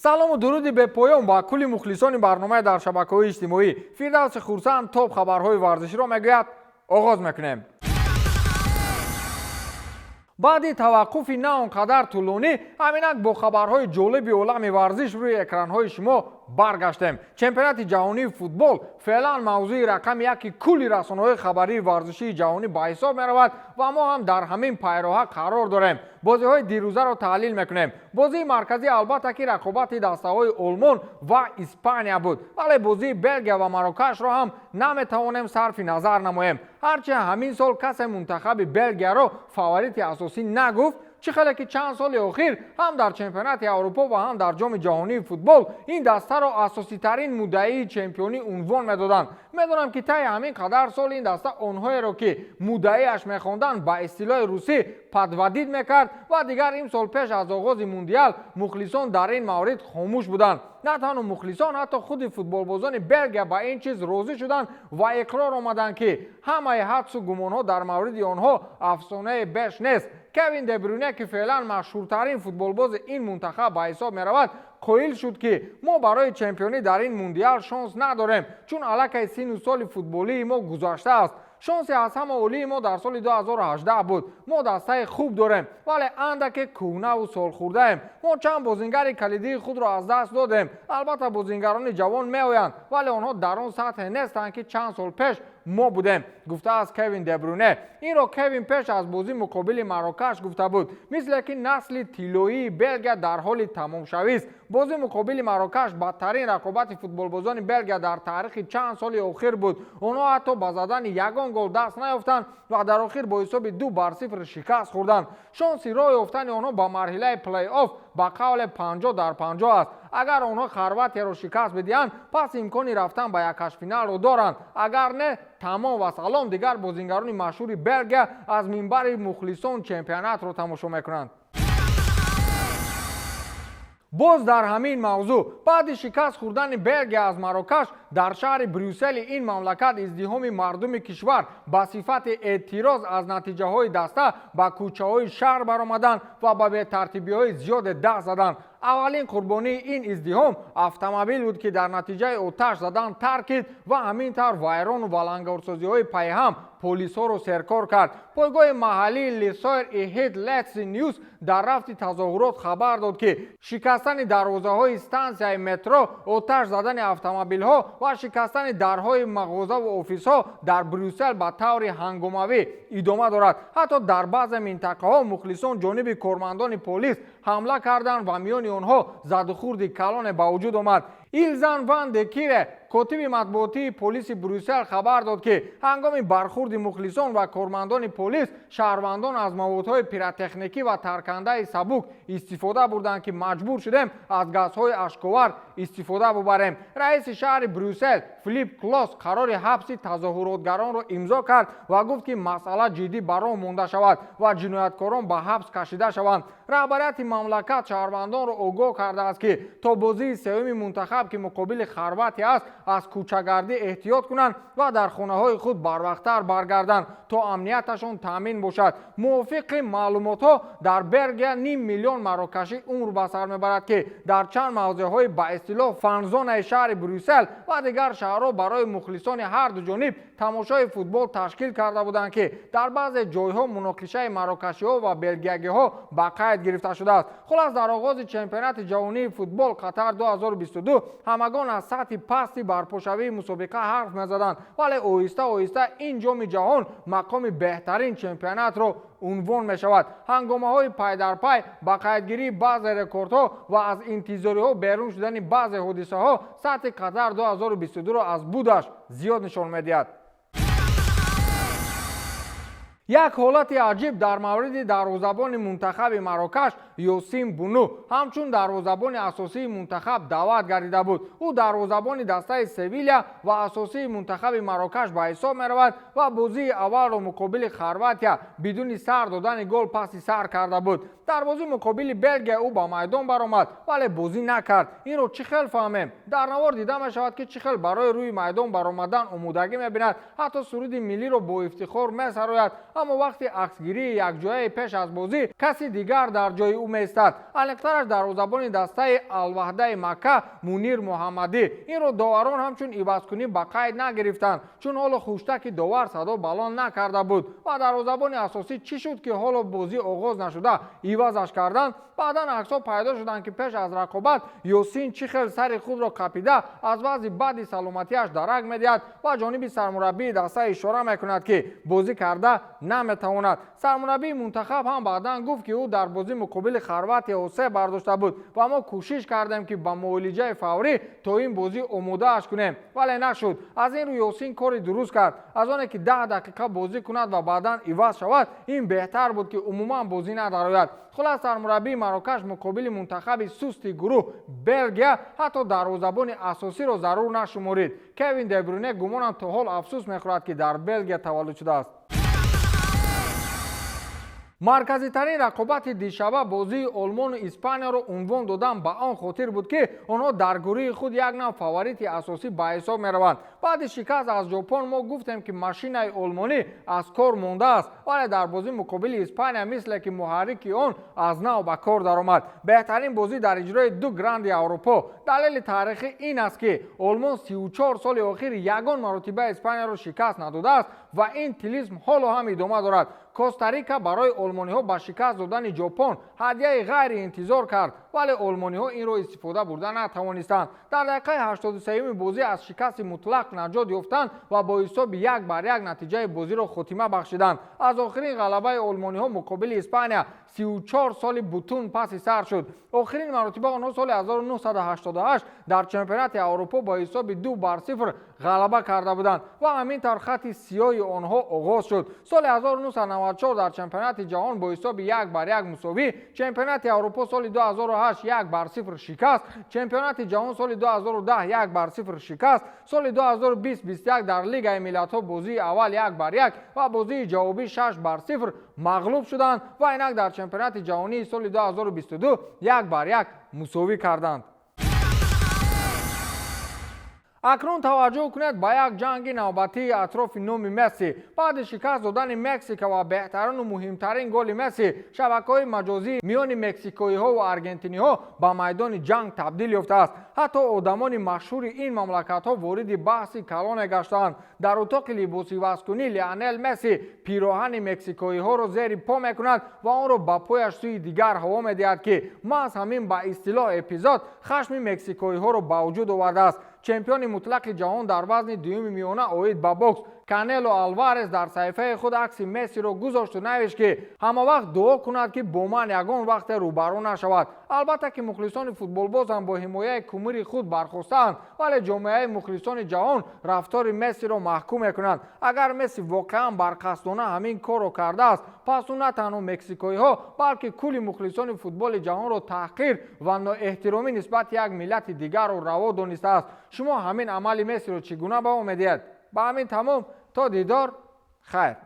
Салому дуруди бепоён ба кулли мухлисони барномаи дар шабакаҳои иҷтимоӣ. Фирдавси Хурсанд топ хабарҳои варзиширо мегӯяд. Оғоз мекунем. Баъди таваққуфи на он қадар тӯлонӣ, ҳаминак бо хабарҳои ҷолиби олами варзиш рӯи экранҳои шумо баргаштем. Чемпионати ҷаҳонии футбол феълан мавзӯи рақами яки кулли расонаҳои хабарии варзишии ҷаҳонӣ ба ҳисоб меравад ва мо ҳам дар ҳамин пайроҳа қарор дорем. Бозиҳои дирӯзаро таҳлил мекунем. Бозии марказӣ, албатта, ки рақобати дастаҳои Олмон ва Испания буд, вале бозии Белгия ва Марокашро ҳам наметавонем сарфи назар намоем. Ҳарчи ҳамин сол касе мунтахаби Белгияро фаворити асосӣ нагуфт, чӣ хеле ки чанд соли охир ҳам дар чемпионати Аврупо ва ҳам дар Ҷоми ҷаҳонии футбол ин дастаро асоситарин муддаии чемпионӣ унвон медоданд. Медонам, ки таи ҳамин қадар сол ин даста онҳоеро, ки муддаиаш мехонданд, ба истилоҳи русӣ подводить мекард ва дигар имсол пеш аз оғози мундиал мухлисон дар ин маврид хомӯш буданд. На танҳо мухлисон, ҳатто худи футболбозони Белгия ба ин чиз розӣ шуданд ва иқрор омаданд, ки ҳамаи ҳадсу гумонҳо дар мавриди онҳо афсонае беш нест. Кевин Дебрюне, ки феълан машҳуртарин футболбози ин мунтахаб ба ҳисоб меравад, қоил шуд, ки мо барои чемпионӣ дар ин мундиал шонс надорем, чун аллакай сину соли футболии мо гузаштааст. Шонси аз ҳама олии мо дар соли 2018 буд. Мо дастаи хуб дорем, вале андаке кӯҳнаву солхӯрдаем. Мо чанд бозингари калидии худро аз даст додем. Албатта, бозингарони ҷавон меоянд, вале онҳо дар он сатҳе нестанд, ки чанд сол пеш мо будем, гуфтааст Кевин Дебрюне. Инро Кевин пеш аз бозӣ муқобили Марокаш гуфта буд. Мисле ки насли тиллоии Белгия дар ҳоли тамомшавист. Бозӣ муқобили Марокаш бадтарин рақобати футболбозони Белгия дар таърихи чанд соли охир буд. Онҳо ҳатто ба задани ягон гол даст наёфтанд ва дар охир бо ҳисоби 2-0 шикаст хӯрданд. Шонси роҳ ёфтани онҳо ба марҳилаи плей-офф ба қавле 50 дар 50 аст. Агар онҳо Хорватияро шикаст бидиҳанд, пас имкони рафтан ба якҳаштфиналро доранд. Агар не, тамом ва салом. Дигар бозингарони машҳури Белгия аз минбари мухлисон чемпионатро тамошо мекунанд. Боз дар ҳамин мавзӯъ, баъди шикаст хӯрдани Белгия аз Марокаш, дар шаҳри Брюссели ин мамлакат издиҳоми мардуми кишвар ба сифати эътироз аз натиҷаҳои даста ба кӯчаҳои шаҳр баромаданд ва ба бетартибиҳои зиёде даст заданд. Аввалин қурбонии ин издиҳом автомобил буд, ки дар натиҷаи оташ задан таркид ва ҳамин тавр вайрону валангорсозиҳои пайҳам полисҳоро серкор кард. Пойгоҳи маҳаллии Le Soir и Het Laatste Nieuws дар рафти тазоҳурот хабар дод, ки шикастани дарвозаҳои стансияи метро, оташ задани автомобилҳо ва шикастани дарҳои мағозаву офисҳо дар Брюссел ба таври ҳангомавӣ идома дорад. Ҳатто дар баъзе минтақаҳо мухлисон ҷониби кормандони полис ҳамла карданд ва миёни онҳо задухӯрди калоне ба вуҷуд омад. Илзан ван де Кире, котиби матбуотии полиси Брюссел, хабар дод, ки ҳангоми бархӯрди мухлисон ва кормандони полис шаҳрвандон аз маводҳои пиротехникӣ ва таркандаи сабук истифода бурданд, ки маҷбур шудем аз газҳои ашковар истифода бубарем. Раиси шаҳри Брюссел Филип Клос қарори ҳабси тазоҳуротгаронро имзо кард ва гуфт, ки масъала ҷиддӣ ба роҳ монда шавад ва ҷинояткорон ба ҳабс кашида шаванд. Раҳбарияти мамлакат шаҳрвандонро огоҳ кардааст, ки то бозии сеюми мунтахаб, ки муқобили Хорватия аст, аз кӯчагардӣ эҳтиёт кунанд ва дар хонаҳои худ барвақттар баргарданд, то амнияташон таъмин бошад. Мувофиқи маълумотҳо, дар Белгия ним миллион марокашӣ умр ба сар мебарад, ки дар чанд мавзеъҳои ба истилоҳ фанзонаи шаҳри Брюссел ва дигар шаҳрҳо барои мухлисони ҳарду ҷониб тамошои футбол ташкил карда буданд, ки дар баъзе ҷойҳо муноқишаи марокашиҳо ва белгиягиҳо ба қайд гирифта шудааст. Хулас, дар оғози чемпионати ҷаҳонии футбол Қатар 2022 ҳамагон аз сатҳи пасти барпошавии мусобиқа ҳарф мезаданд, вале оҳиста оҳиста ин Ҷоми ҷаҳон мақоми беҳтарин чемпионатро унвон мешавад. Ҳангомаҳои пайдарпай, ба қайдгирии баъзе рекордҳо ва аз интизориҳо берун шудани баъзе ҳодисаҳо сатҳи Қатар 2022-ро аз будаш зиёд нишон медиҳад. Як ҳолати аҷиб дар мавриди дарвозабони мунтахаби Марокаш Ёсин Буну. Ҳамчун дарвозабони асосии мунтахаб даъват гардида буд. Ӯ дарвозабони дастаи Севиля ва асосии мунтахаби Марокаш ба ҳисоб меравад ва бозии аввалро муқобили Хорватия бидуни сар додани гол паси сар карда буд. Дар бозӣ муқобили Белгия ӯ ба майдон баромад, вале бозӣ накард. Инро чӣ хел фаҳмем? Дар навор дида мешавад, ки чӣ хел барои рӯи майдон баромадан омодагӣ мебинад, ҳатто суруди миллиро бо ифтихор месарояд. Аммо вақти аксгирии якҷояи пеш аз бозӣ каси дигар дар ҷои ӯ. ӯ меистад. Аниқтараш, дарвозабони дастаи Алваҳдаи Макка Мунир Муҳаммадӣ. Инро доварон ҳамчун ивазкунӣ ба қайд нагирифтанд, чун ҳоло хуштаки довар садо баланд накарда буд. Ва дарвозабони асосӣ чӣ шуд, ки ҳоло бозӣ оғоз нашуда ивазаш карданд? Баъдан аксҳо пайдо шуданд, ки пеш аз рақобат Ёсин чӣ хел сари худро қапида, аз вазъи бади саломатиаш дарак медиҳад ва ҷониби сармураббии даста ишора мекунад, ки бозӣ карда наметавонад. Сармураббии мунтахаб ҳам баъдан гуфт, ки ӯ дар бозӣ муқобили Хорватия осеб бардошта буд ва мо кӯшиш кардем, ки ба муолиҷаи фаврӣ то ин бозӣ омодааш кунем, вале нашуд. Аз ин рӯ Ёсин кори дуруст кард. Аз оне ки 10 дақиқа бозӣ кунад ва баъдан иваз шавад, ин беҳтар буд, ки умуман бозӣ надарояд. Хулас, сармураббии Марокаш муқобили мунтахаби сусти гурӯҳ Белгия ҳатто дарвозабони асосиро зарур нашуморид. Кевин Дебрюне, гумонам, то ҳол афсӯс мехӯрад, ки дар Белгия таваллуд шудааст. Марказитарин рақобати дишаба бозии Олмону Испанияро унвон додан ба он хотир буд, ки онҳо дар гурӯҳи худ як нав фаворити асосӣ ба ҳисоб мераванд. Баъди шикаст аз Ҷопон мо гуфтем, ки машинаи олмонӣ аз кор мондааст, вале дар бозӣ муқобили Испания мисле ки муҳаррики он аз нав ба кор даромад. Беҳтарин бозӣ дар иҷрои ду гранди Аврупо. Далели таърихӣ ин аст, ки Олмон 34 соли охир ягон маротиба Испанияро шикаст надодааст ва ин тилисм ҳоло ҳам идома дорад. Костарика барои олмониҳо ба шикаст додани Ҷопон ҳадияи ғайриинтизор кард, вале олмониҳо инро истифода бурда натавонистанд. Дар дақиқаи 83-юми бозӣ аз шикасти мутлақ наҷот ёфтанд ва бо ҳисоби 1-1 натиҷаи бозиро хотима бахшиданд. Аз охирин ғалабаи олмониҳо муқобили Испания 34 соли бутун паси сар шуд. Охирин маротиба онҳо соли 1988 дар Чемпионати Аврупо бо ҳисоби 2-0 ғалаба карда буданд ва ҳамин тавр хати сиёҳи онҳо оғоз шуд. Соли 1994 дар Чемпионати ҷаҳон бо ҳисоби 1-1 мусовӣ, Чемпионати Аврупо соли 2008 1-0 шикаст, Чемпионати ҷаҳон соли 2010 1-0 шикаст. Соли 2020-21 дар Лигаи миллатҳо бозии аввал 1-1 ва бозии ҷавобӣ 6-0 мағлуб шуданд ва инак дар Чемпионати ҷаҳонии соли 2022 1-1 мусовӣ карданд. Акнун таваҷҷӯҳ кунед ба як ҷанги навбатии атрофи номи Месси. Баъди шикаст додани Мексика ва беҳтарину муҳимтарин голи Месси, шабакаҳои маҷозии миёни мексикоиҳо ва аргентиниҳо ба майдони ҷанг табдил ёфтааст. Ҳатто одамони машҳури ин мамлакатҳо вориди баҳси калоне гаштаанд. Дар утоқи либосивазкунӣ Лионел Месси пироҳани мексикоиҳоро зери по мекунад ва онро ба пояш сӯи дигар ҳаво медиҳад, ки маҳз ҳамин, ба истилоҳ, эпизод хашми мексикоиҳоро ба вуҷуд овардааст. Чемпиони мутлақи ҷаҳон дар вазни дуюми миёна оид ба бокс Канело Алварес дар саҳифаи худ акси Мессиро гузошту навишт, ки ҳамавақт дуо кунад, ки бо ман ягон вақте рӯбарӯ нашавад. Албатта, ки мухлисони футболбоз ҳам бо ҳимояи кумири худ бархостаанд, вале ҷомеаи мухлисони ҷаҳон рафтори Мессиро маҳкум мекунанд. Агар Месси воқеан барқасдона ҳамин корро кардааст, пас ӯ на танҳо мексикоиҳо, балки кулли мухлисони футболи ҷаҳонро таҳқир ва ноэҳтиромӣ нисбати як миллати дигарро раво донистааст. Шумо ҳамин амали Мессиро чӣ гуна баҳо медиҳед? Ба ҳамин тамом. То дидор, хайр.